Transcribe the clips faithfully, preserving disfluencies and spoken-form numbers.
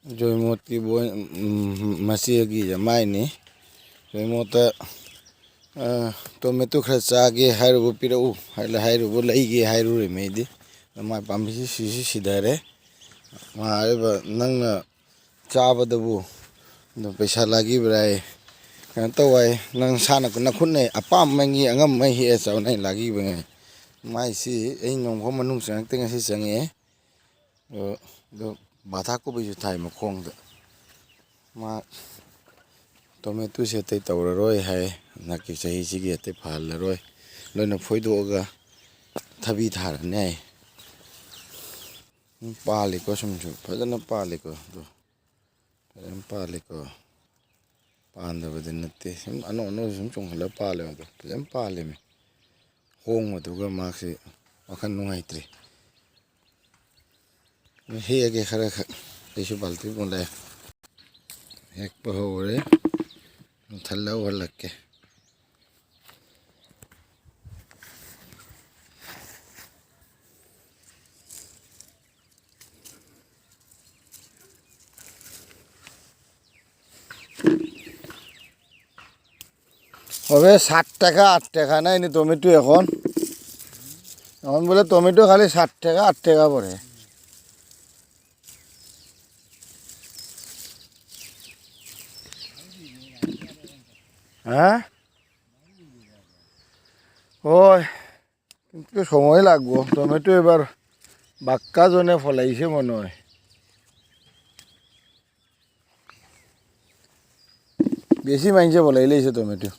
Joimot ki boi, mm, masi agi ja mai ni. Joimot ta, ah, tomato khara cha gi hairu bo pira u, haila hairu bo lai gi hairu re mei di. Mai pam si si si si da re. Ma ai ba nang na cha ba da bu. Do paisa lagi brai. Kan to wai nang sana kuna khun ne apam mai ngi angam mai hi e chau nai lagi ba ngai. Mai si ei nong ko manung sang teng si sang e. Do, do, batha ko bi ju thai ma khong da. Ma, tomato se te tau ra roi hai, na ki sa hi si gi te phal la roi. Loi na phoi do ga, thabi thar ne. Pali ko sum ju, pa na pali ko, do. Em pali ko. Panda ba din na te, sum ano ano sum chung la pali ma do. Em pali me. Khong ma do ga ma si, akan nung ai tri. Hi age khara kha. Isu balti bun le. Ek pa ho re. Thalla ho lakke. হবে ষাট টাকা, আট টাকা নাই নি টমেটো এখন। এখন বলে টমেটো খালি ষাট টাকা, আট টাকা পড়ে। হ্যাঁ? ওই, কিন্তু সময় লাগবো। টমেটো এবার বাক্কা জনে ফলাইছে মনে হয়। বেশি মাইনষে ফলাইলাইছে টমেটো।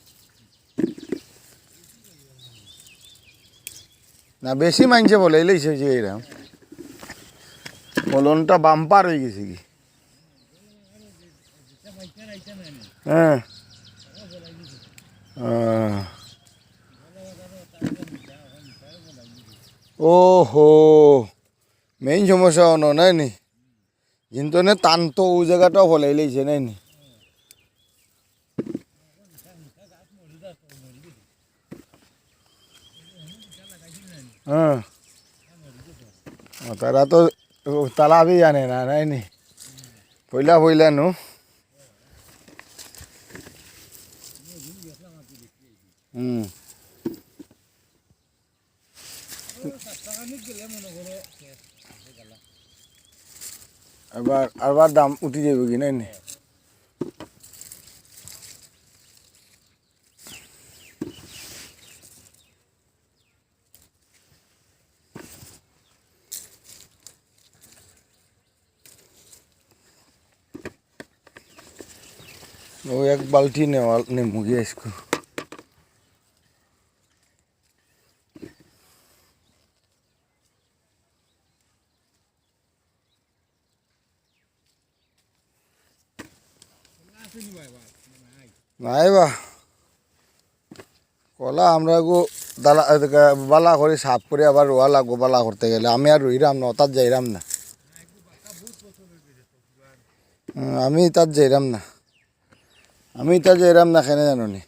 না, বেশি মাইনষে ফলাইলাইছে যে এরকম। ফলনটা বাম্পার হয়ে গেছে কি? হ্যাঁ। হ্যাঁ। ওহো, মেইন সমস্যা অনো নাই নি? কিন্তু নে টান তো ও জায়গাটাও ফলাইলাইছে নাই নি? হ্যাঁ। ও, তারা তো তালাবি জানে না, নাই নি? পয়লা পয়লা নু। হুম। আবার, আবার দাম উঠি যাইব কি, নাই নি? ও এক বালতি নেওয়া, নেমু গিয়ে আইসকু। নাই বা। কলা আমরা গো দালা, এদিকে বালা করি সাফ করি আবার রোয়া লাগবো, বালা করতে গেলে। আমি আর রুইরাম না, অতাত যাইরাম না। হুম, আমি ইতাত যাইরাম না। আমি ইতাত যাইরাম না, কেনে জানো নি?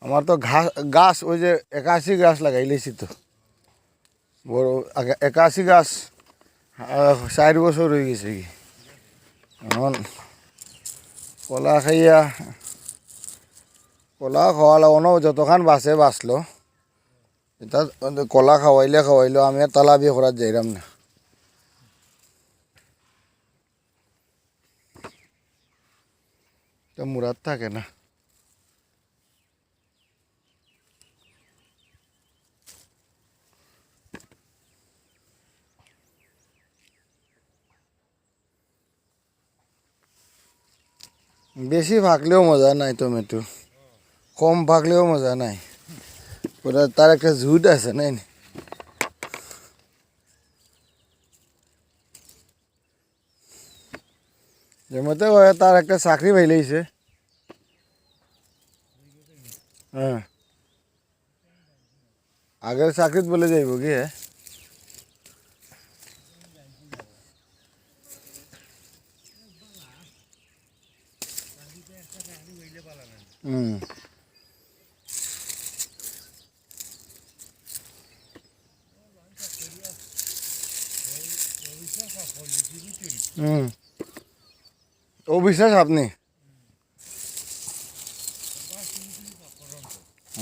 আমার তো ঘা-, গাছ ওই যে একাশি গাছ লাগাইলিছি তো। বড় আগে একাশি গাছ, আহ, চার বছর হয়ে গেছে কি। এখন কলা খাইয়া, কলা খাওয়ালে অনো যতখান বাঁচে বাঁচলো। এটা কলা খাওয়াইলে খাওয়াইলো, আমি আর তালাবি করার যাইরাম না। এটা মুরাদ থাকে না। বেশি পাকলেও মজা নাই টমেটো, কম পাকলেও মজা নাই। ওটা তার একটা জুট আছে, নাই নি? যে মতে কয় তার একটা চাকরি পাইলাইছে। হ্যাঁ। আগের চাকরিত বলে যাইব কি, হ্যাঁ? হুম। হুম। ও বিশ্বাস আপনি?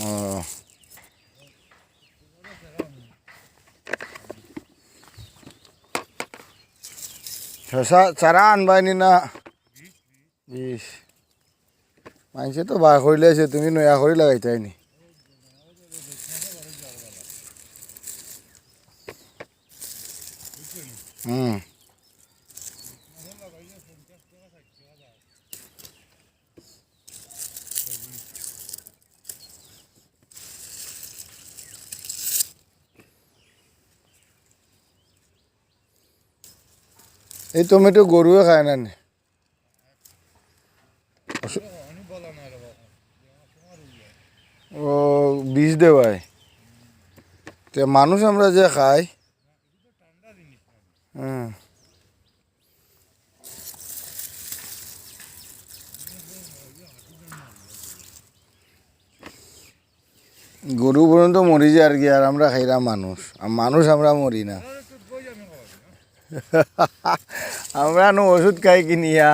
ও। শশা চারা আনবায়নি না? ইস। মানষে তো বার করিলাইছে, তুমি নয়া করি লাগাইতায় নি। হুম। এই টমেটো গরুয়ে খায় না নি? ও, বিষ দেওয়ায়। তে মানুষ আমরা যে খাই। হুম। গরু পর্যন্ত মরি যায় আর কি, আর আমরা খাইরা মানুষ, আর মানুষ আমরা মরি না। আমরা নু ওষুধ খাই কিনিয়া।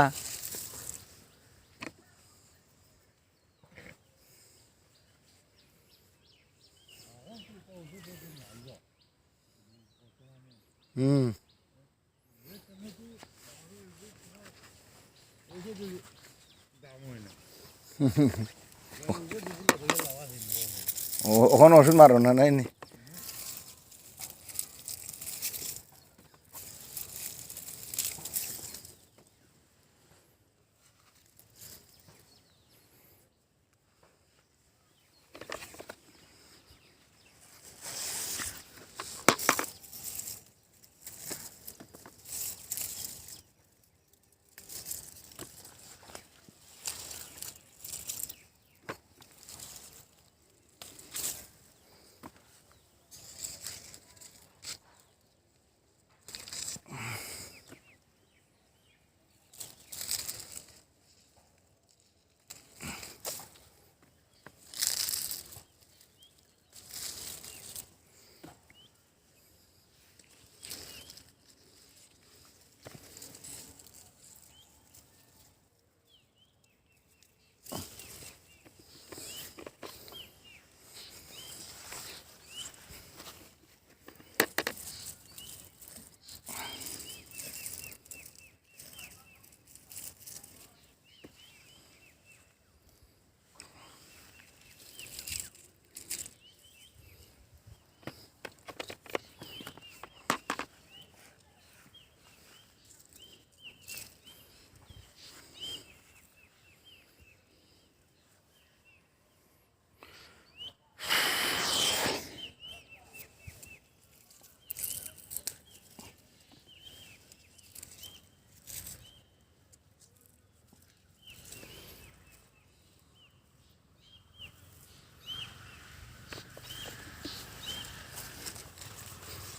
হুম। ও, অখন ওষুধ মারো না, নাই নি?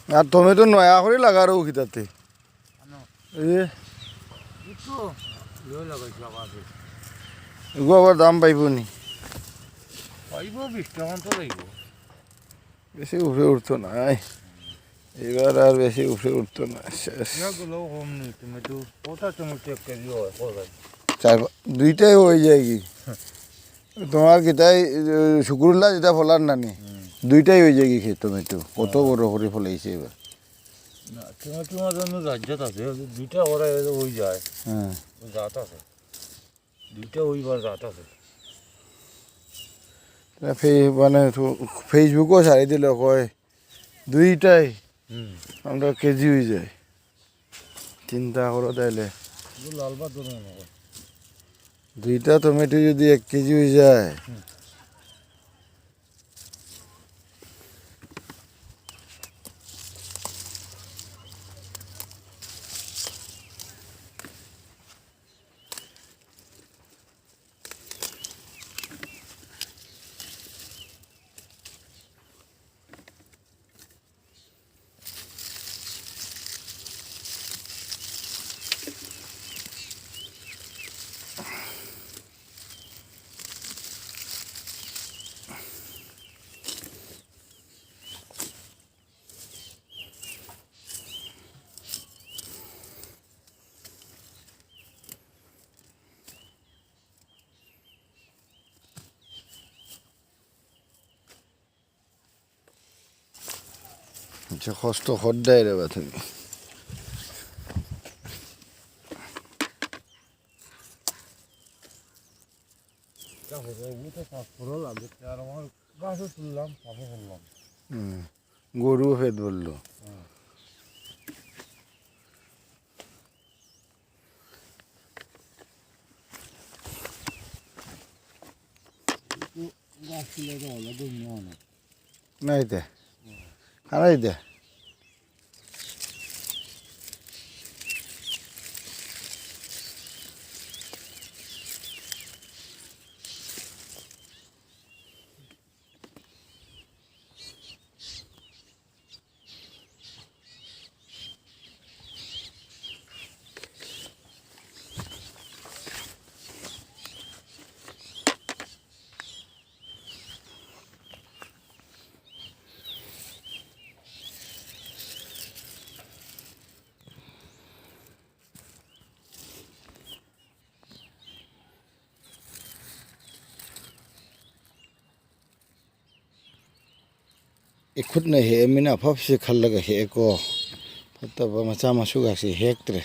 আর টমেটো নয়া করি লাগারও কিতাতে? এই যে। একটু ইয়ে লাগাইছি আবার। এগু আবার দাম পাইবো নি? পাইবো, বিশ টাকা তো পাইবো। বেশি উপরে উঠতো না, এই। এবার আর বেশি উপরে উঠতো না, শেষ। ইয়াগুলো কম নি, টমেটো। কত টমেটো এক কেজি হয়, কত? চার পা-, দুইটাই হয়ে যায় কি? তোমার কিতাই, এ, শুকুরুল্লাহ যেটা ফলার নানি, হুম। দুইটাই হয়ে যায় কি খেত টমেটো? কত হ্যাঁ। বড় করে ফলাইছে এবার। না, টমেটো আমার জন্য রাজ্যত আছে, দুইটা ওরা হয়ে যায়। হ্যাঁ। ওই জাত আছে। দুইটা ওইবার জাত আছে। না, ফে-, মানে, তো Facebook-ও ছাড়ি দিল, কয়, দুইটাই হুম। আমরা কেজি হয়ে যায়। চিন্তা করো তাইলে। এগুলো লাল বাহাদুর মনে হয়। দুইটা টমেটো যদি এক কেজি হয়ে যায়, হুম। সে কষ্ট হদ্দায় রে বা তুমি। হুম। গরু ফেদ বললো। নাই দে। খারাই দে। এখুত নাই হে, এমনি না, ভাবছি খাল লাগা হে, একো। ফটো বা মাচা মাসু গাছি, হে একত্রে।